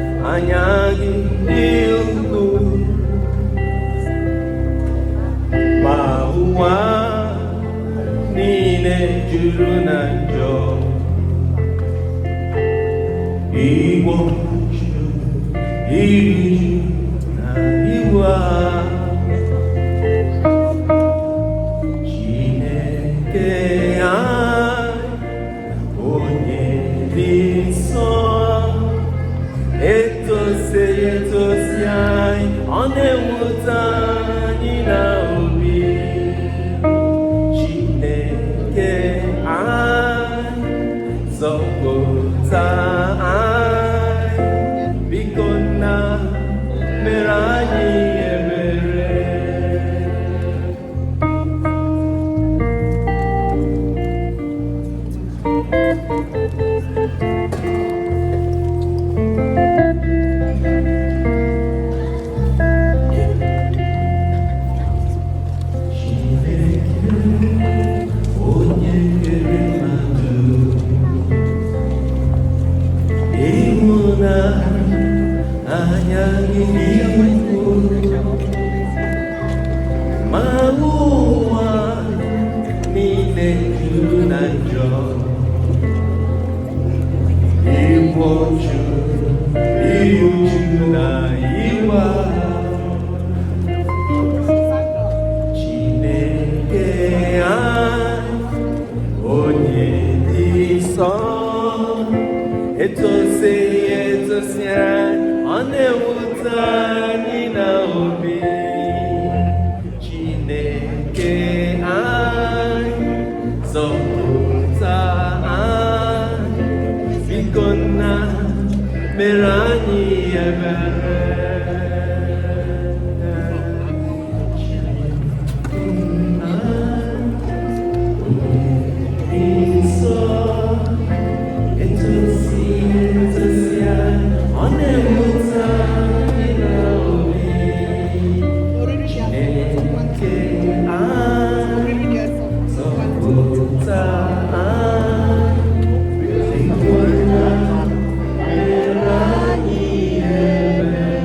Ịhụnanya gị dị ukwuu, ma ụwa niile juru na njọ. Igbo juru, iri na iwu agha. Chineke anyị, onye dị nsọ, etosi etosi anyị, ọ na-ewute anyị na obi. Chineke anyị, zọpụta anyị, biko nna, mere anyị ebere. Chineke, onye kere mmadụ, ịhụnanya gị dị ukwuu, ma ụwa niile juru na njọ. Igbu ọchụ, iru uju na iwe. Chineke anyị, onye dị nsọ, etosi etosi anyị, ọ na-ewute anyị na obi. Chineke anyị, zọpụta anyị, biko nna, mere anyị ebere. Chineke anyị, onye dị nsọ, etosi etosi anyị, ọ na-ewute anyị na obi. Chineke anyị, zọpụta anyị, biko nna, mere anyị ebere.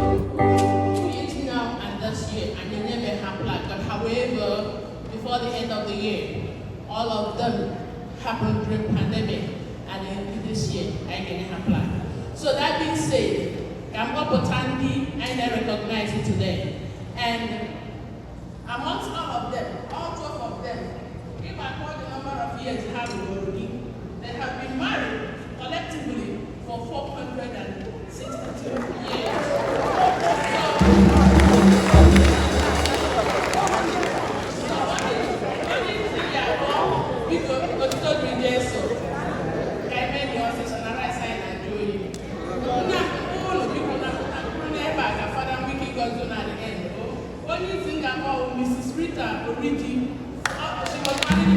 Years now and this year, and they never have plaque. But however, before the end of the year, all of them happened during pandemic, and in this year, I can have plaque. So that being said, I'm ndị I recognize it today. And amongst all of them, all 12 of them, if I call the number of years have already, they have been married collectively for 462 years. So, onye isi ya abụọ, biko, otuto dịrị Jesu. Ka eme dị ọsịsọ na rice anyị na-ajụ oyi. Na ụlọ, biko, na kwuru n'ebe a ka Fada Wiki gozi na the end. Onye isi m ga-akpọ bụ Mrs. Rita Oriji. She was married in